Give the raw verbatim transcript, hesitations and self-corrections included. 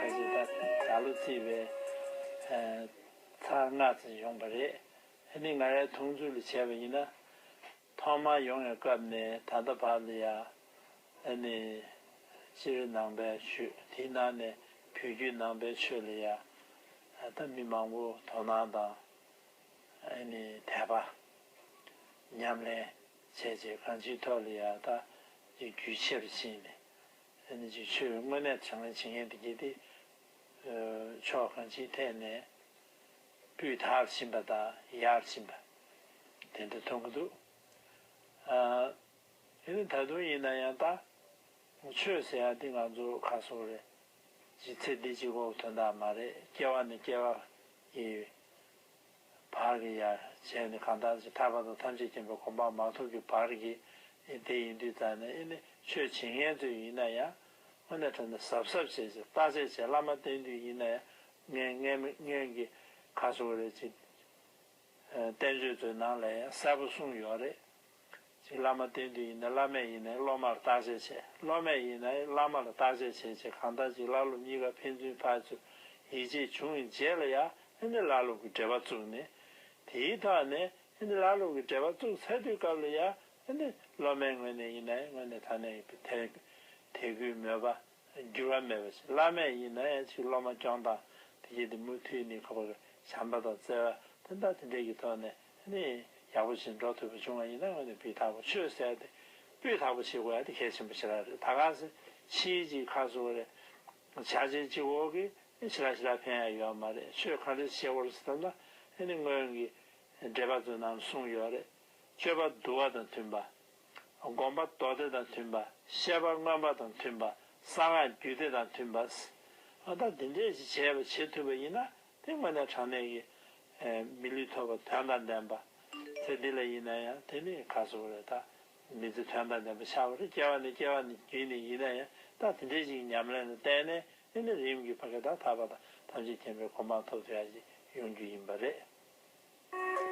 ད་ད་ལོ་བརྩིས་པའི་ཚར་ལྔ་ཙམ་ཡོང་པ་རེད། ཨ་ནི་ང་རའི་མཐོང་ཚུལ་ལ་བྱས་པ་ཡིན་ན། ཐོག་མར་ཡོང་བའི་སྐབས་ནས་ད་ལྟ་བར་ལ་ཡ། ཨ་ནི་སྤྱིར་ནང་པའི་ཆོས་དེའི་ནང་ནས་བོད་བརྒྱུད་ནང་པའི་ཆོས་ལ་ཡ། ད་མི་མང་པོ་དོ་སྣང་དང་། ཨ་ནི་དད་པ། ཉམས་ལེན་བྱས་རྗེས་གང་ཅིའི་ཐོག་ལ་ཡ་ད་རྒྱུས་ཆེ་རུ་ཕྱིན་ནས། ཨ་ནི་ཅིག་ཆོས་དངོས་གནས་དྲང་བཞག་བྱེད་མཁན་དེ་གྱིས་དེ། ཕྱོགས་གང་ཅིའི་ཐད་ནས་སྤུས་དག་ཕྱིན་པ་དང་ཡར་ཕྱིན་པ་དེ་འདྲ་མཐོང་གི་འདུག། ཨ་ཨ་ནི་ད་དུང་ཡིན་ན་ཡང་ད་ཆོས་ཟེར་ཡ་འདི་ང་ཚོ་ག་སོགས་རེད། ཅིག་ཚེ་འདི་གཅིག་པོ་དོན་དག་མ་རེད། སྐྱེ་བ་ནས་སྐྱེ་བ་ཡི་བར་གྱི་ཡ་བྱས་ནས་གང་ལྟར་ཅིག་ཐར་པ་དང་ཐམས་ཅད་མཁྱེན་པའི་གོ་འཕང་མ་ཐོབ་ཀྱི་བར་གྱི་དེ་ཡིན་དུས་ཙང་ནས། ཨ་ནི་ཆོས་བྱེད་མཁན་ཚོ་ཡིན་ན་ཡང་དངོས་གནས་དྲང་གནས་གཟབ་གཟབ་བྱས་བྱས་བརྟག་དཔྱད་བྱས། བླ་མ་བསྟེན་དུས་ཡིན་ན་ཡང་སྔོན་སྔོན་སྔོན་གྱི་ག་སོགས་རེད། ཅིག་བསྟན་བཅོས་ཚོའི་ནང་ལ་ཡང་གསལ་པོ་གསུངས་ཡོད་རེད། ཅིག་བླ་མ་བསྟེན་དུས་ཡིན་ན། བླ་མས་ཡིན་ན་སློབ་མར་བརྟག་དཔྱད་བྱས། སློབ་མས་ཡིན་ན་བླ་མར་བརྟག་དཔྱད་བྱས་བྱས། གང་ལྟར་ཅིག་བླ་སློབ་གཉིས་ཀ་ཕན་ཚུན་ཕར་ཚུར་ཡིད་ཆེས་བྱུང་བའི་རྗེས་ལ་ཡ། ཨ་ནི་བླ་སློབ་ཀྱི་འབྲེལ་བ་བཙུགས་ནས། དེའི་ཐོག་ནས་ཨ་ནི་བླ་སློབ་ཀྱི་འབྲེལ་བ་བཙུགས་ཚར་དུས་སྐབས་ལ་ཡ། ཨ་ནི་སློབ་མའི་ངོས་ནས་ཡིན་ན་ཡང་དངོས་གནས་དྲང་གནས་དད་དད་གུས་མོས་པ། འགྱུར་བ་མེད་པ་ཞིག། བླ་མས་ཡིན་ན་ཡང་ཅིག་སློབ་མ་སྐྱོང་སྟངས་དེ་གྱིས་དེ་མུ་མཐུད་ནས་ཁོ་པ་བྱམས་པ་དང་བརྩེ་བ་དེ་འདྲ་དེ་འདྲས་ཀྱི་ཐོག་ནས་ནི་ཡག་པོ་ཞིག་འགྲོ་ཐུབ་པ་བྱུང་བ་ཡིན་ན། འོ་ན་སྤུས་དག་པོ། ཆོས་ཟེར་ཏེ་སྤུས་དག་པོ་བྱེད་དགོས་ཡ་དེ་གལ་ཆེན་པོ་ཞེ་དྲག་རེད། ད་ག་ཟེ་ཕྱིའི་ཅིག་ག་སོགས་རེད། བྱ་བྱེད་གཅིག་པོ་གིས་ཞེ་དྲག་ཞེ་དྲག་ཕན་ཡ་ཡོད་མ་རེད། ཆོས་ག་འདྲས་བྱེད་དགོས་རེད་ཟེར་ན། ཨ་ནི་སྔོན་གྱི་འགྲེལ་པ་ཚོའི་ནང་གསུངས་ཡོད་རེད། སྤྱོད་པ་འདུལ་བ་དང་མཐུན་པ། སྒོམ་པ་མདོ་སྡེ་དང་མཐུན་པ། བཤད་པ་མངོན་པ་དང་མཐུན་པ། གསང་སྔགས་རྒྱུད་སྡེ་དང་མཐུན་པ། ཨ་ད་འདི་འདྲས་ཞིག་བྱས་པ་བྱེད་ཐུབ་པ་ཡིན་ན། དེ་དངོས་གནས་དྲང་གནས་ཀྱི་མི་ལུས་ཐོབ་པ་དོན་དང་ལྡན་པ། ཚེ་འདི་ལ་ཡིན་ན་ཡང་དེ་ནི་ག་སོགས་རེད། ད་མི་ཚེ་དོན་དང་ལྡན་པ་ཆགས་པ་རེད། སྐྱེ་བ་ནས་སྐྱེ་བ་ནས་བརྒྱུད་ནས་ཡིན་ན་ཡང་ད་དེ་འདྲས་ཞིག་ཉམས་ལེན་ལ་བརྟེན་ནས། དེ་ནི་རིམ་གྱིས་ཕ་གི་ད་ཐར་པ་དང་ཐམས་ཅད་མཁྱེན་པའི་གོ་འཕང་ཐོབ་ཐུབ་ཡ་ཞིག་ཡོང་རྒྱུ་ཡིན་པ་རེད།